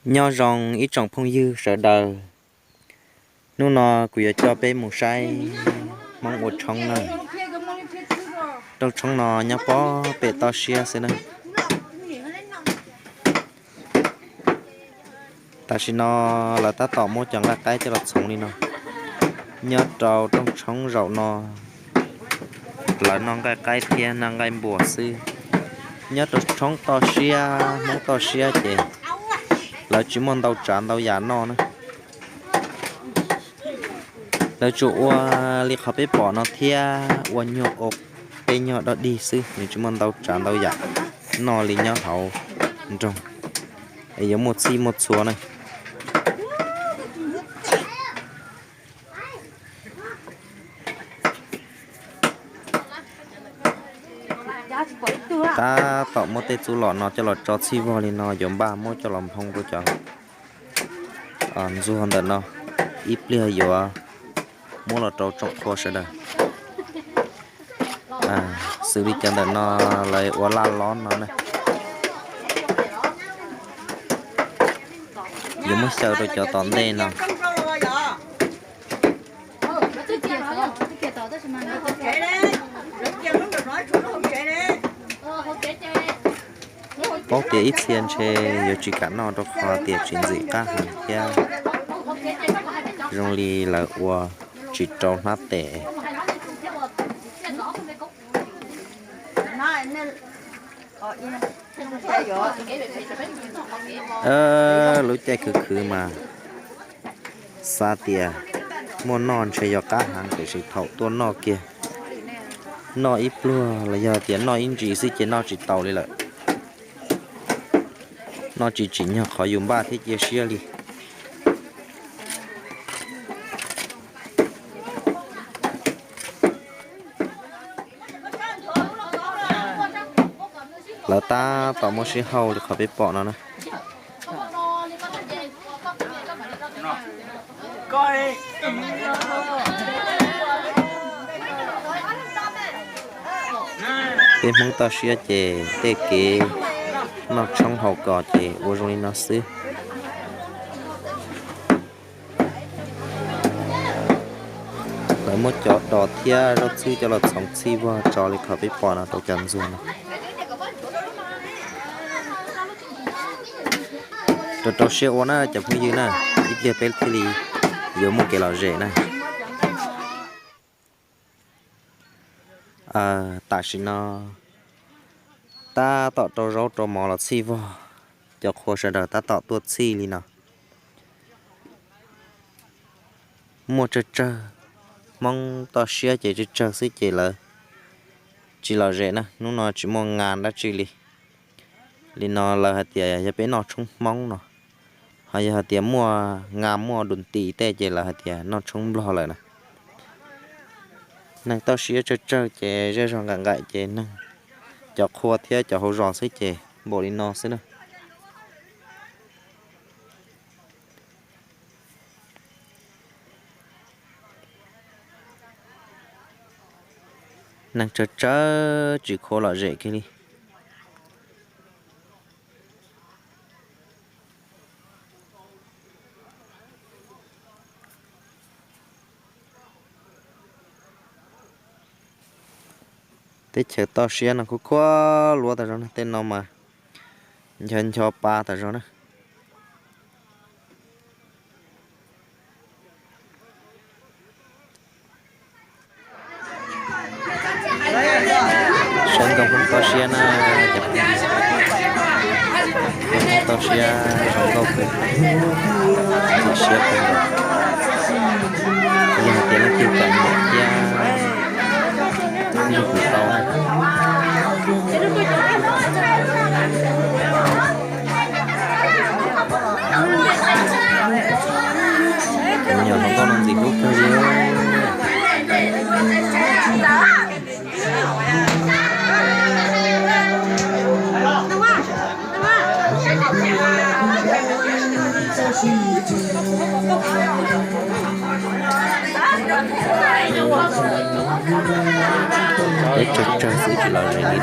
Nyob zoo ib tsoom phooj ywg sawv daws, hnub no kuv yuav coj peb mus saib Hmoob ua tshoob na. Rooj tshoob no nyob pob pem toj siab xwb na. Tam sim no lawv tab tom muab cov nqaij qaib coj los txhoov li no. Nyob rau rooj tshoob zaum no lawv noj nqaij qaib thiab noj nqaij npua xwb. Nyob rau tshoob toj siab, Hmoob toj siab ces lawv tsis muaj ntau tsav ntau yam noj na. Lawv tsuas ua li qhov peb pom no thiab ua nyuag ua tej nyuag dog dig xwb, nws tsis muaj ntau tsav ntau yam noj li nyob hauv nroog es yuav muaj txhij muaj txhua na. Tab tom muab tej txuj lom no coj los tso txhij vog li no yuav npaj muab coj los nphoo rau cov ntxuag ntawm no, ib pliag yuav muab los rau tsoom qhua sawv daws. Xws li cov ntawm no lawv ua laj lob no na, yuav muab xyaw rau cov tom ntej no. Paub tias ib txhia ntshe yuav tsis kam noj rau qhov tias tsis ntxim qab heev thiab zoo li lawv ua tsis rau hnab tes. Lub caij khwv khwv mas xav tias muaj noj ntshe yog qab heev, tiam sis thaum tuaj noj kiag, noj ib pluag los yog tias noj ib ntsis xwb ces noj tsis taus li lawm. Noj tsis tsim nyog qhov yus npaj thiab cia siab li. Lawv tab tom muab sib hau li qhov peb pom no na. Peb Hmoob toj siab ces tej kev noj tshoob haus kos ces ua zoo li no xwb. Lawv muab cov dos thiab zaub txhwb coj los txhoov txhij vog tso li qhov peb pom no rau cov ntxuag no. Rau rau siab ua na cov phooj ywg na, ib pliag peb thiaj li yuav muaj kev lom zem na. Tam sim no tab tom rau zaub rau mov los txhij vog, cov qhua sawv daws tab tom tuaj txhij li no. Muaj tsawg tsawg, Hmoob toj siab ces tsawg tsawg xwb ces lawv tsis lom zem na, hnub no tsis muaj nas dab tsi li. Li no lawv hais tias yog peb noj tshoob Hmoob no, ho yog hais tias muaj nas muaj dum tis tej ces lawv hais tias noj tshoob Nplog lawm na. Neeg toj siab tsawg tsawg ces zej zog nqaim nqaim ces neeg, cov qhua thiab cov hauv zos xwb ces npaum li no xwb na. Neeg tsawg tsawg tsis khuv lom zem kiag li. Teb chaws toj siab no khuv khuab luab tas zog na, tej no mas ncho ncho pa tas zog na. Saib nkauj Hmoob toj siab na, cov Hmoob toj siab zoo nkauj kawg, ntxim siab kawg nkaus. Yog hais tias leej twg kam nyiam thiab yug kuv tau na. Cov me nyuam hluas nkauj no ntxim hlub kawg li. Peb tsawg tsawg xwb tsis lom zem li.